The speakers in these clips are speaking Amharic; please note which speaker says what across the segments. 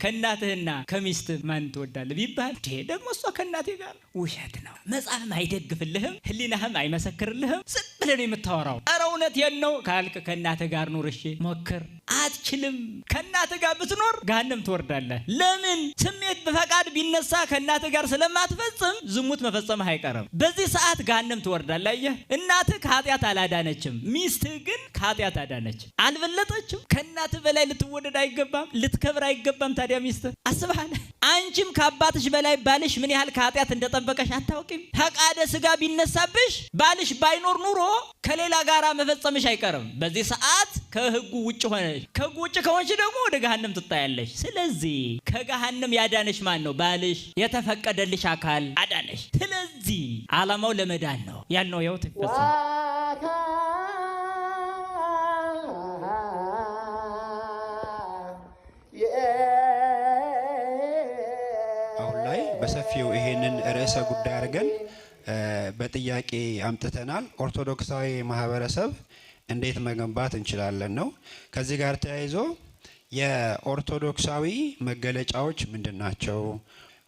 Speaker 1: ከእናትህና ከሚስትህ ማን ትወዳለህ ቢባል ደግሞ እሷ ከእናቴ ጋር ውሸት ነው። መጽሐፍም አይደግፍልህም፣ ህሊናህም አይመሰክርልህም። ዝም ብለህ ነው የምታወራው። ኧረ እውነቴን ነው ካልክ ከእናትህ ጋር ኑር። እሺ ሞክር። አትችልም። ከእናትህ ጋር ብትኖር ገሃነም ትወርዳለህ። ለምን? ስሜት በፈቃድ ቢነሳ ከእናትህ ጋር ስለማትፈጽም ዝሙት መፈጸምህ አይቀርም። በዚህ ሰዓት ገሃነም ትወርዳለህ። አየህ፣ እናትህ ከኃጢአት አላዳነችም፣ ሚስትህ ግን ከኃጢአት አዳነች። አልበለጠችም። ከእናትህ በላይ ልትወደድ አይገባም፣ ልትከብር አይገባም። ታዲያ ሚስትህ አስበሃል? አንቺም ከአባትሽ በላይ ባልሽ ምን ያህል ከኃጢአት እንደጠበቀሽ አታውቂም። ፈቃደ ስጋ ቢነሳብሽ ባልሽ ባይኖር ኑሮ ከሌላ ጋር መፈጸምሽ አይቀርም። በዚህ ሰዓት ከህጉ ውጭ ሆነሽ፣ ከህጉ ውጭ ከሆንሽ ደግሞ ወደ ገሃነም ትጣያለሽ። ስለዚህ ከገሃነም ያዳነሽ ማን ነው? ባልሽ፣ የተፈቀደልሽ አካል አዳነሽ። ስለዚህ ዓላማው ለመዳን ነው ያልነው ይኸው ይፈጸም።
Speaker 2: አሁን ላይ በሰፊው ይሄንን ርዕሰ ጉዳይ አድርገን በጥያቄ አምጥተናል። ኦርቶዶክሳዊ ማህበረሰብ እንዴት መገንባት እንችላለን ነው። ከዚህ ጋር ተያይዞ የኦርቶዶክሳዊ መገለጫዎች ምንድን ናቸው?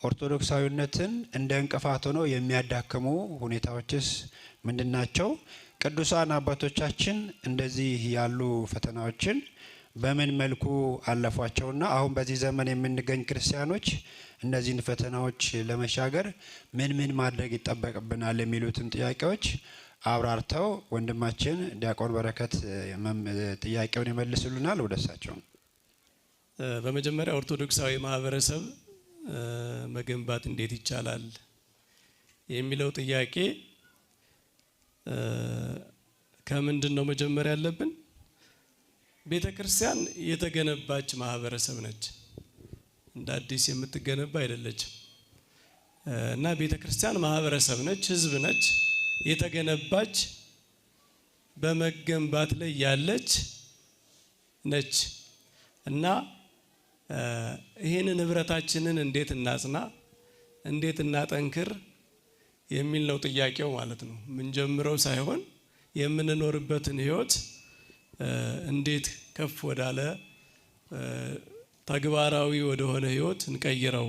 Speaker 2: ኦርቶዶክሳዊነትን እንደ እንቅፋት ሆኖ የሚያዳክሙ ሁኔታዎችስ ምንድን ናቸው? ቅዱሳን አባቶቻችን እንደዚህ ያሉ ፈተናዎችን በምን መልኩ አለፏቸውና አሁን በዚህ ዘመን የምንገኝ ክርስቲያኖች እነዚህን ፈተናዎች ለመሻገር ምን ምን ማድረግ ይጠበቅብናል የሚሉትን ጥያቄዎች አብራርተው ወንድማችን ዲያቆን በረከት ጥያቄውን ይመልስሉናል። ወደ እሳቸው።
Speaker 3: በመጀመሪያ ኦርቶዶክሳዊ ማህበረሰብ መገንባት እንዴት ይቻላል የሚለው ጥያቄ ከምንድን ነው መጀመሪያ ያለብን? ቤተ ክርስቲያን የተገነባች ማህበረሰብ ነች። እንደ አዲስ የምትገነባ አይደለችም። እና ቤተ ክርስቲያን ማህበረሰብ ነች፣ ህዝብ ነች፣ የተገነባች በመገንባት ላይ ያለች ነች። እና ይህንን ህብረታችንን እንዴት እናጽና፣ እንዴት እናጠንክር የሚል ነው ጥያቄው ማለት ነው። የምንጀምረው ሳይሆን የምንኖርበትን ህይወት እንዴት ከፍ ወዳለ ተግባራዊ ወደሆነ ህይወት እንቀይረው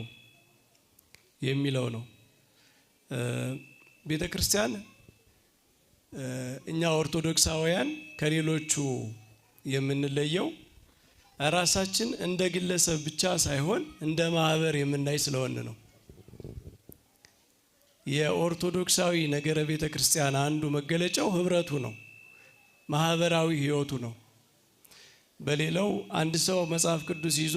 Speaker 3: የሚለው ነው። ቤተ ክርስቲያን እኛ ኦርቶዶክሳውያን ከሌሎቹ የምንለየው ራሳችን እንደ ግለሰብ ብቻ ሳይሆን እንደ ማህበር የምናይ ስለሆነ ነው። የኦርቶዶክሳዊ ነገረ ቤተ ክርስቲያን አንዱ መገለጫው ህብረቱ ነው፣ ማህበራዊ ህይወቱ ነው። በሌላው አንድ ሰው መጽሐፍ ቅዱስ ይዞ